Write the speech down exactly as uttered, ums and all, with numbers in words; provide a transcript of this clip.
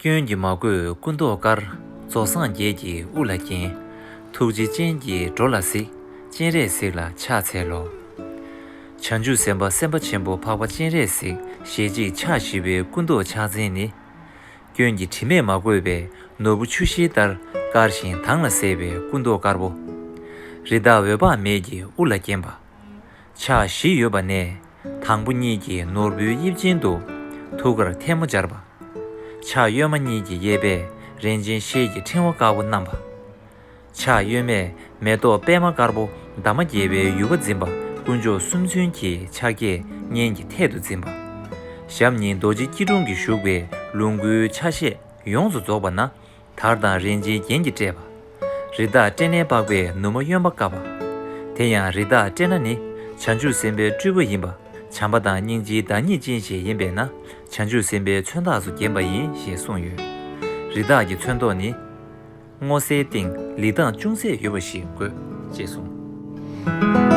སྐྱོན་གྱིས་མ་གོས་སྐུ་མདོག་དཀར། རྫོགས་སངས་རྒྱས་ཀྱིས་དབུ་ལ་བརྒྱན། ཐུགས་རྗེ་ཅན་གྱིས་འགྲོ་ལ་གཟིགས། སྤྱན་རས་གཟིགས་ལ་ཕྱག་འཚལ་ལོ། བྱང་ཆུབ་སེམས་དཔའ་སེམས་དཔའ་ཆེན་པོ་འཕགས་པ་སྤྱན་རས་གཟིགས་ཞལ་གཅིག་ཕྱག་བཞི་པའི་སྐུ་མདོག་ཕྱག་མཚན་ནི། སྐྱོན་གྱི་དྲི་མས་མ་གོས་པའི་ནོར་བུ་ཆུ་ཤེལ་ལྟར་དཀར་ཞིང་དྭངས་ལ་གསལ་བའི་སྐུ་མདོག་དཀར་པོ། རི་དྭགས་འོད་དཔག་མེད་ཀྱིས་དབུ་ལ་བརྒྱན་པ། ཕྱག་བཞི་ཡོད་པ་ནས་དང་པོ་གཉིས་ཀྱིས་ནོར་བུའི་དབྱིབས་ཅན་དུ་ཐུགས་ཀར་ཐལ་མོ་སྦྱར་བ། ཕྱག་གཡོན་མ་གཉིས་ཀྱི་གཡས་པས་རིན་ཆེན་ཤེལ་གྱི་ཕྲེང་བ་དཀར་པོ་བསྣམས་པ། ཕྱག་གཡོན་མས་མེ་ཏོག་པད་མ་དཀར་པོ་འདབ་མ་བརྒྱད་པའི་ཡུ་བ་འཛིན་པ་དཀོན་མཆོག་གསུམ་མཚོན་གྱི་ཕྱག་རྒྱས་སྙན་གྱི་ཐད་དུ་འཛིན་པ། ཞབས་གཉིས་རྡོ་རྗེ་སྐྱིལ་ཀྲུང་གིས་བཞུགས་པའི་ལོངས་སྐུའི་ཆ་ཤས་ཡོངས་སུ་རྫོགས་པ་ན། དར་དང་རིན་ཆེན་རྒྱན་གྱིས་སྤྲས་པ། རི་དྭགས་སྤྲིན་ནས་འཕགས་པའི་ནུ་མ་གཡོན་པ་བཀབ་པ། དེ་ཡང་རི་དྭགས་སྤྲིན་ནག་ནི་བྱང་ཆུབ་སེམས་དཔའི་སྤྲུལ་པ་ཡིན་པ། བྱམས་པ་དང་སྙིང་རྗེའི་བདག་ཉིད་ཅན་ཞིག་ཡིན་པས་ན། བྱང་ཆུབ་སེམས་དཔའི་མཚོན་རྟགས་སུ་བརྒྱན་པ་ཡིན་ཞེས་གསུངས་ཡོད། རི་དྭགས་ཀྱི་ཚོན་མདོག་ནི། སྔོ་སེར་སྟེང་ལི་མདངས་ཅུང་ཟད་ཡོད་པ་ཞིག་དགོས། ཅེས་གསུངས།